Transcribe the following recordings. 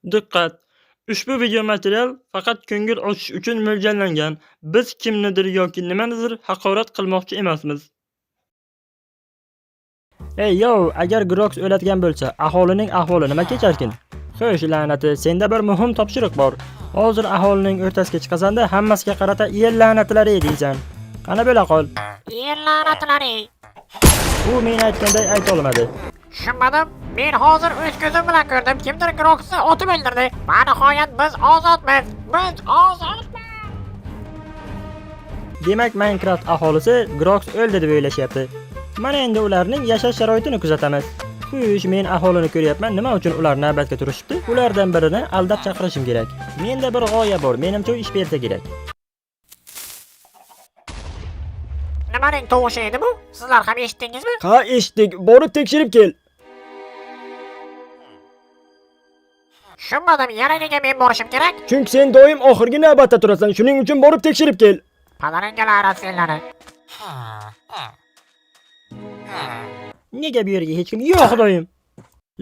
Diqqat! Ushbu video material faqat ko'ngil ochish uchun mo'ljallangan. Biz kimnidir yoki nimanidir haqorat qilmoqchi emasmiz. Ey yo, agar Grox o'ladigan bo'lsa, aholining ahvoli nima kecharkin? Xo'sh, la'nati, senda bir muhim topshiriq bor. Hozir aholining o'rtasiga chiqasanda hammasiga qarata "Yer la'natlari" deysan. Qani bo'la qol. Yer la'natlari. U men aytganday ayta olmadi. Tushunmadim. Men hozir o'z ko'zim bilan ko'rdim. Kimdir Groxni otib o'ldirdi. Va nihoyat biz ozodmiz. Biz ozodmiz. Demak, Minecraft aholisi Grox o'ldi deb o'ylashyapti. Mana endi ularning yashash sharoitini kuzatamiz. Xush, men aholini ko'ryapman. Nima uchun ular navbatga turishibdi? Ulardan birini aldab chaqirishim kerak. Menda bir g'oya bor. Menimcha u ish bersa kerak. Nimaning tovushi edi bu? Sizlar ham eshitdingizmi? Ha, eshitdik. Borib tekshirib kel. Tushunmadim. Yana nega men borishim kerak? Chunki sen doim oxirgi navbatda turasan. Shuning uchun borib tekshirib kel. Padaringga la'nat senlarni. Nega bu yerga hech kim yo'q xudoyim?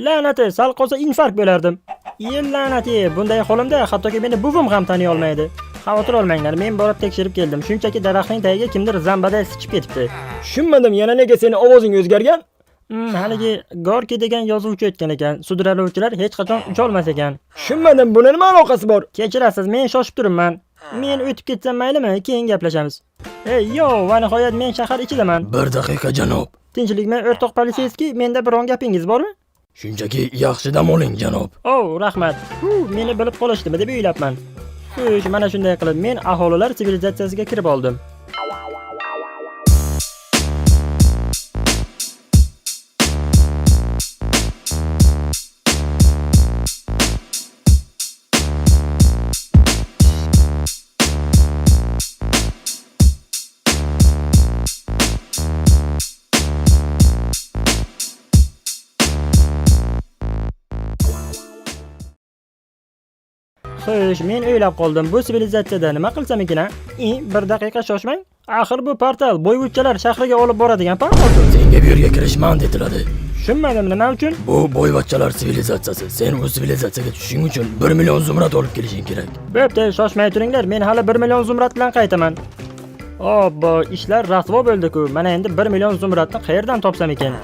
La'nati, sal qolsa infarkt bo'lardim. Yil la'nati, bunday holimda hattoki meni buvim ham taniy olmaydi. Xavotir olmanglar, men borib tekshirib keldim. Shunchaki daraxtning tagiga kimdir zambada sichib ketibdi. Tushunmadim, yana nega seni ovozing o'zgargan? Haligi Gorkiy degan yozuvchi aytgan ekan, sudraluvchilar hech qachon ucholmas ekan. Tushunmadim, buni nima aloqasi bor? Kechirasiz, men shoshib turibman. Men o'tib ketsam maylimi? Keyin gaplashamiz. Ey, yo, va nihoyat men shahar ichidaman. Bir daqiqa janob. Tinchlikmi, o'rtoq politseyskiy? Menda biron gapingiz bormi? Shunchaki yaxshi dam oling janob. Oh, rahmat. Hu, meni bilib qolishdimi deb o'ylabman. Xo'sh, mana shunday qilib men aholilar sivilizatsiyasiga kirib oldim. Xo'sh, men o'ylab qoldim. Bu sivilizatsiyada nima qilsam ekan, a? Bir daqiqa shoshmang. Axir bu portal boyvuchchalar shahriga olib boradigan portal. Senga bu yerga kirish man etiladi. Tushunmadim, nima uchun? Bu boyvachchalar sivilizatsiyasi. Sen u sivilizatsiyaga tushishing uchun 1 million zumrad olib kelishing kerak. Bo'pti, shoshmay turinglar. Men hali 1 million zumrad bilan qaytaman. Obbo, ishlar rasvo bo'ldi-ku. Mana endi 1 million zumradni qayerdan topsam ekan?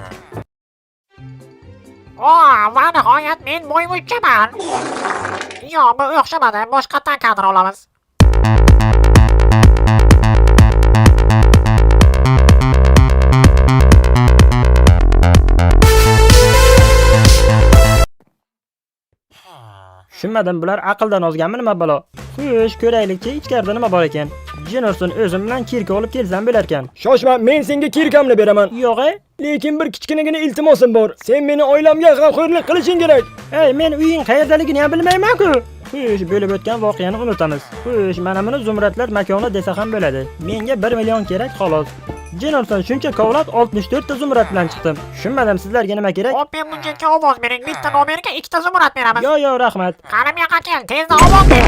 O, va nihoyat men boyvuchchaman. Yo'q, bu o'xshamadi. Boshqatdan kadr olamiz. Tushunmadim, bular aqldan ozganmi nima balo? Xo'sh, ko'raylikchi, ichkarida nima bor ekan? Jin ursin, o'zim bilan kirka olib kelsam bo'larkan. Shoshma, men senga kirkamni beraman. Yo'q, e? Lekin bir kichkinagina iltimosim bor. Sen meni oilamga g'amxo'rlik qilishing kerak. Ey, men uying qayerdaligini ham bilmayman-ku. Xo'sh, bo'lib o'tgan voqeani unutamiz. Xo'sh, mana buni zumradlar makoni desa ham bo'ladi. Menga 1 million kerak xolos. Jin ursin, shuncha kovlab 64 ta zumrad bilan chiqdim. Tushunmadim, sizlarga nima kerak? Open budjetga ovoz bering. Bitta nomerga ikkita zumrad beramiz. Yo, yo, rahmat. Qani bu yoqqa kel, tezda ovoz ber.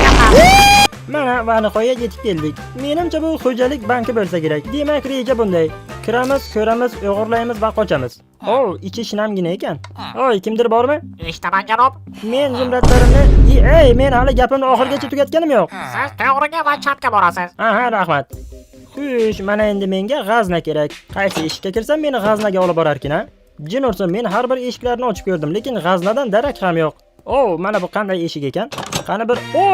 Mana va nihoyat yetib keldik. Menimcha bu xo'jalik banki bo'lsa kerak. Demak, reja bunday. Kiramiz, ko'ramiz, o'g'irlaymiz va qochamiz. O, ichi shinamgina ekan. Oy, kimdir bormi? Eshitaman janob. Men zumradlarimni, ey, men hali gapimni oxirigacha tugatganim yo'q. Siz to'g'riga va chapga borasiz. Aha, rahmat. Xush, mana endi menga g'azna kerak. Qaysi eshikka kirsam meni g'aznaga olib borarkin, a? Jin ursin, men har bir eshiklarni ochib ko'rdim, lekin g'aznadan darak ham yo'q. O, mana bu qanday eshik ekan? Qani bir, o,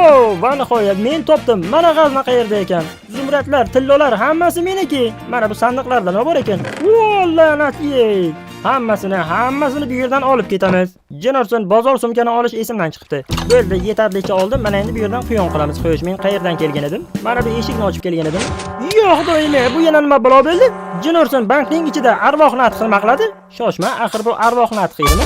va nihoyat men topdim. Mana g'azna qayerda ekan? Zumradlar, tillolar hammasi meniki. Mana bu sandiqlarda nima bor ekan? O, la'nat ey! Hammasini, hammasini bu yerdan olib ketamiz. Jin ursin, bozor sumkani olish esimdan chiqibdi. Bo'ldi, yetarlicha oldim. Mana endi bu yerdan quyon qilamiz. Xo'sh, men qayerdan kelgan edim? Mana bu eshikni ochib kelgan edim. Yo'q, xudoyim, bu yana nima balo bo'ldi? Jin ursin, bankning ichida arvoh natqi nima qiladi? Shoshma, axir bu arvoh natqi edimi?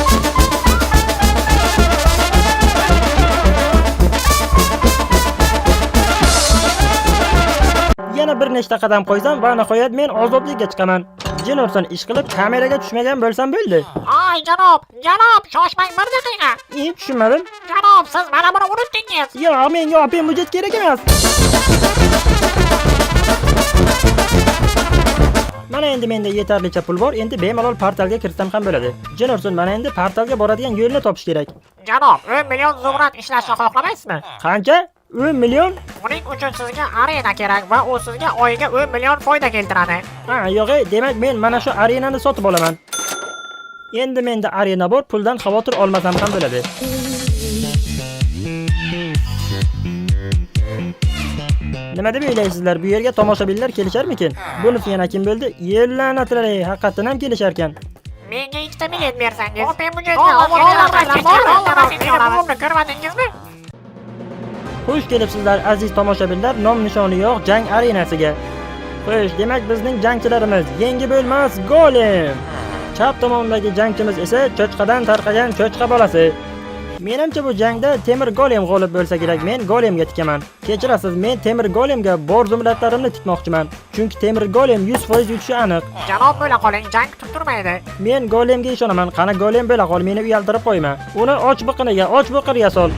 Yana bir nechta qadam qo'ysam va nihoyat men ozodlikka chiqaman. Jin ursin, ish qilib kameraga tushmagan bo'lsam bo'ldi. Ay janob, janob, shoshmang bir daqiqa. Tushunmadim. Janob, siz mana buni unutdingiz. Yo'q, menga open budjet kerak emas. Mana endi menda yetarlicha pul bor, endi bemalol portalga kirsam ham bo'ladi. Jin ursin, mana endi portalga boradigan yo'lni topish kerak. Janob, 10 million zumrad ishlashni xohlamaysizmi? Qancha? 10 million? Uning uchun sizga arena kerak va u sizga oyiga 10 million foyda keltiradi. Ha, yo'q, demak men mana shu arenani sotib olaman. Endi menda arena bor, puldan xavotir olmasam ham bo'ladi. Nima deb o'ylaysizlar? Bu yerga tomoshabinlar kelisharmikin? Bunisi yana kim bo'ldi? Yellanatlar, haqiqatan ham kelisharkan. Menga ikkita bilet bersangiz. Open budjetga buvimni ko'rmadingizmi? Xush kelibsizlar aziz tomoshabinlar, nom nishoni yo'q jang arenasiga. Xo'sh, demak bizning jangchilarimiz yengib bo'lmas golem. Chap tomondagi jangchimiz esa cho'chqadan tarqagan cho'chqa bolasi. Menimcha bu jangda temir golem g'olib bo'lsa kerak. Men golemga tikaman. Kechirasiz, men temir golemga bor zumradlarimni tikmoqchiman. Chunki temir golem 100% yutishi aniq. Janob bo'la qoling, jang kutib turmaydi. Men golemga ishonaman. Qani golem bo'la qol, meni uyaltirib qo'yma. Uni och biqiniga, och biqiriga sol.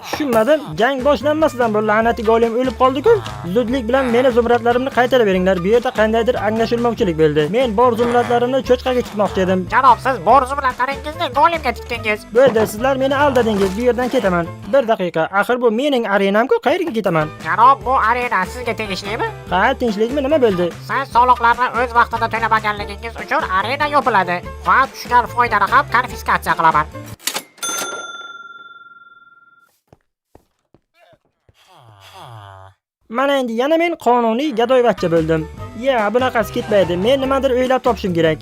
Tushunmadim. Jang boshlanmasidan bu la'nati golem o'lib qoldi-ku. Zudlik bilan meni zumradlarimni qaytarib beringlar. Bu yerda qandaydir anglashilmovchilik bo'ldi. Men bor zumradlarimni cho'chqaga tikmoqchi edim. Janob, siz bor zumradlaringizni golemga tikdingiz. Bo'ldi, sizlar meni aldadingiz. Bu yerdan ketaman. Bir daqiqa. Axir bu mening arenam-ku, qayerga ketaman? Janob, bu arena sizga tegishlimi? Ha, tinchlikmi? Nima bo'ldi? Siz soliqlarni o'z vaqtida to'lamaganligingiz uchun arena yopiladi va tushgan foydani ham konfiskatsiya qilaman. Mana endi yana men qonuniy gadoyvachcha bo'ldim. Ya, bunaqasi ketmaydi. Men nimadir o'ylab topishim kerak.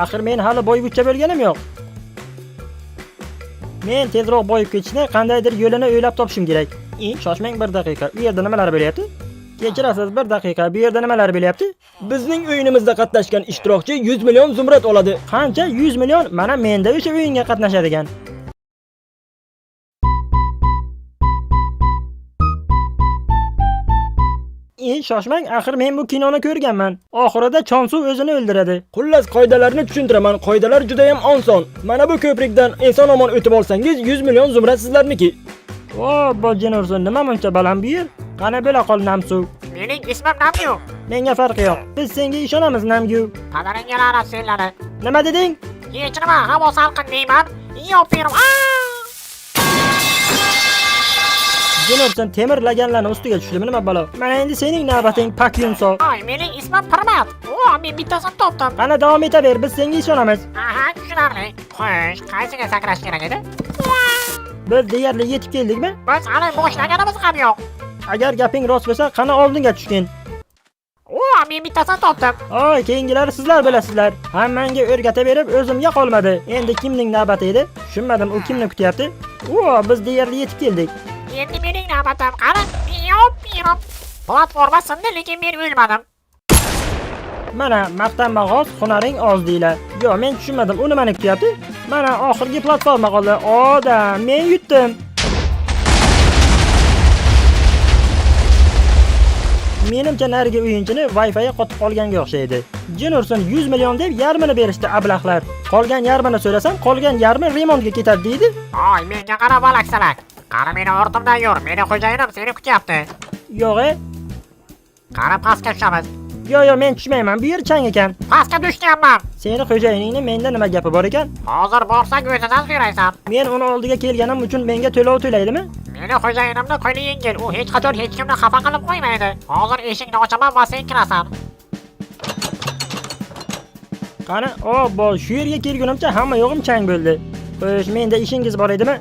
Axir men hali boyvuchcha bo'lganim yo'q. Men tezroq boyib ketishni qandaydir yo'lini o'ylab topishim kerak. Shoshmang bir daqiqa. U yerda nimalar bo'lyapti? Kechirasiz, bir daqiqa. Bu yerda nimalar bo'lyapti? Bizning o'yinimizda qatnashgan ishtirokchi 100 million zumrad oladi. Qancha? 100 million? Mana menda o'sha o'yinga qatnashadigan. Shoshmang, axir men bu kinoni ko'rganman. Oxirida Chonsu o'zini o'ldiradi. Xullas qoidalarni tushuntiraman. Qoidalar juda ham oson. Mana bu ko'prikdan eson omon o'tib olsangiz 100 million zumrad sizlarniki. O, bojin ursin, nima muncha baland bu yer? Qani bo'la qol Namsu. Mening ismim Namyu. Menga farqi yo'q. Biz senga ishonamiz Namgu. Padaringga la'nat senlarni. Nima deding? Hech nima, havo salqin deyman. Yo'q, Jin ursin, temir laganlarni ustiga tushdimi nima balo? Mana endi sening navbating Pak Yunso. Ay, mening ismim Pirmat. O, men bittasini topdim. Qani davom etaver, biz senga ishonamiz. Aha, tushunarli. Xo'sh, qaysiga sakrash kerak edi? Biz deyarli yetib keldikmi? Biz hali boshlaganimiz ham yo'q. Agar gaping rost bo'lsa, qani oldinga tushgin. O, men bittasini topdim. Oy, keyingilari sizlar bilasizlar. Hammangga o'rgataverib o'zimga qolmadi. Endi kimning navbati edi? Tushunmadim, u kimni kutyapti? O, biz deyarli yetib keldik. Endi mening navbatim. Qani? Yo'q, yo'q. Platforma sindi, lekin men o'lmadim. Mana maqtanma g'oz, hunaring oz deylar. Yo'q, men tushunmadim, u nimani kutyapti? Mana oxirgi platforma qoldi. Odam, men yutdim. Menimcha narigi o'yinchini Wi-Fi qotib qolganga o'xshaydi. Jin ursin, 100 million deb yarmini berishdi ablahlar. Qolgan yarmini so'rasam, qolgan yarmi remontga ketadi deydi. Oy, menga qara balaksalak. Qara meni ortimdan yur. Meni xo'jayinim seni kutyapti. Yo'q, Qara pastga tushamiz. Yo'q, yo'q, men tushmayman. Bu yer chang ekan. Pastga tushganman. Seni xo'jayiningni menda nima gapi bor ekan? Hozir borsang o'zidan so'raysan. Men uni oldiga kelganim uchun menga to'lov to'laydimi? Meni xo'jayinimni qo'li yengil. U hech qachon hech kimni xafa qilib qo'ymaydi. Hozir eshikni ochaman va sen kirasan. Qani, obbo, shu yerga kelgunimcha hamma yo'g'im chang bo'ldi. Xo'sh, menda ishingiz bor edimi?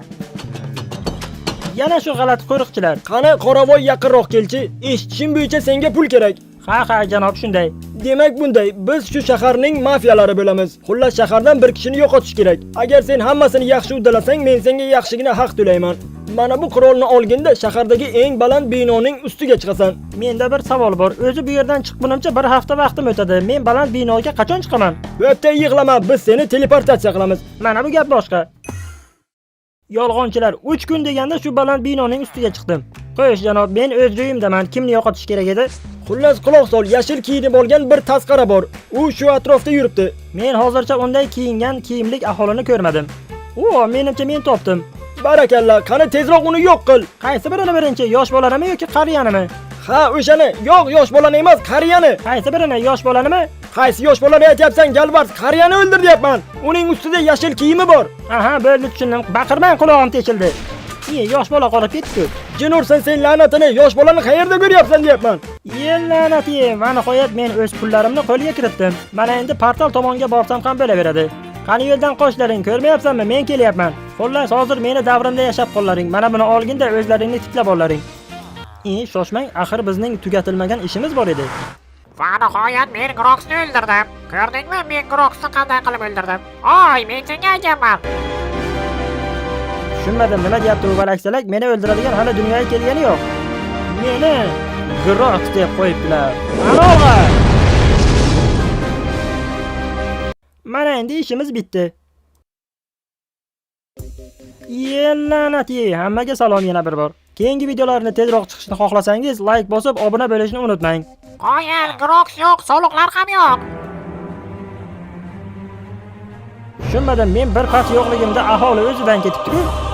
Yana shu g'alati qo'riqchilar. Qani qoravoy yaqinroq kelchi. Eshitishim bo'yicha senga pul kerak. Ha, ha, janob, shunday. Demak bunday, biz shu shaharning mafiyalari bo'lamiz. Xullas shahardan bir kishini yo'qotish kerak. Agar sen hammasini yaxshi uddalasang, men senga yaxshigina haq to'layman. Mana bu qurolni olginda shahardagi eng baland binoning ustiga chiqasan. Menda bir savol bor. O'zi bu yerdan chiqqunimcha bir hafta vaqtim o'tadi. Men baland binoga qachon chiqaman? Bo'pti, yig'lama, biz seni teleportatsiya qilamiz. Mana bu gap boshqa. Yolg'onchilar, 3 kun deganda shu baland binoning ustiga chiqdim. Xo'sh, janob, men o'z joyimdaman. Kimni yo'qotish kerak edi? Xullas quloq sol, yashil kiyinib olgan bir tasqara bor. U shu atrofda yuribdi. Men hozircha unday kiyingan kiyimlik aholini ko'rmadim. O, menimcha men topdim. Barakalla, qani tezroq uni yo'q qil. Qaysi birini birinchi, yosh bolanimi yoki qariyanimi? Ha, o'shani. Yo'q, yosh bolani emas, qariyani. Qaysi birini, yosh bolanimi? Qaysi yosh bolani aytyapsan, Galbars? Qariyani o'ldir deyapman. Uning ustida yashil kiyimi bor. Aha, bo'ldi, tushundim. Baqirmang, qulog'im teshildi. Iye, yosh bola qolib ketdi-ku. Jin ursin sen la'natini, yosh bolani qayerda ko'ryapsan deyapman. Ye la'nati, va nihoyat men o'z pullarimni qo'lga kiritdim. Mana endi portal tomonga borsam ham bo'laveradi. Qani yo'ldan qochlaring, ko'rmayapsanmi? Men kelyapman. Xullas, hozir meni davrimda yashab qollaring. Mana buni olginda o'zlaringni tiklab ollaring. E, shoshmang, axir bizning tugatilmagan ishimiz bor edi. Va nihoyat men Groxni o'ldirdim. Ko'rdingmi, men Groxni qanday qilib o'ldirdim? Oy, men senga aytyapman. Tushunmadim, nima deyapti bu valaksalak? Meni o'ldiradigan hali dunyoga kelgani yo'q. Meni Grox deb qo'yibdilar. Anog'a! Mana endi ishimiz bitdi. Ye la'nati, hammaga salom yana bir bor. Keyingi videolarni tezroq chiqishini xohlasangiz, like bosib obuna bo'lishni unutmang. Qoyil, Grox yo'q, soliqlar ham yo'q. Tushunmadim, men bir pas yo'qligimda aholi o'zidan ketibdi-ku.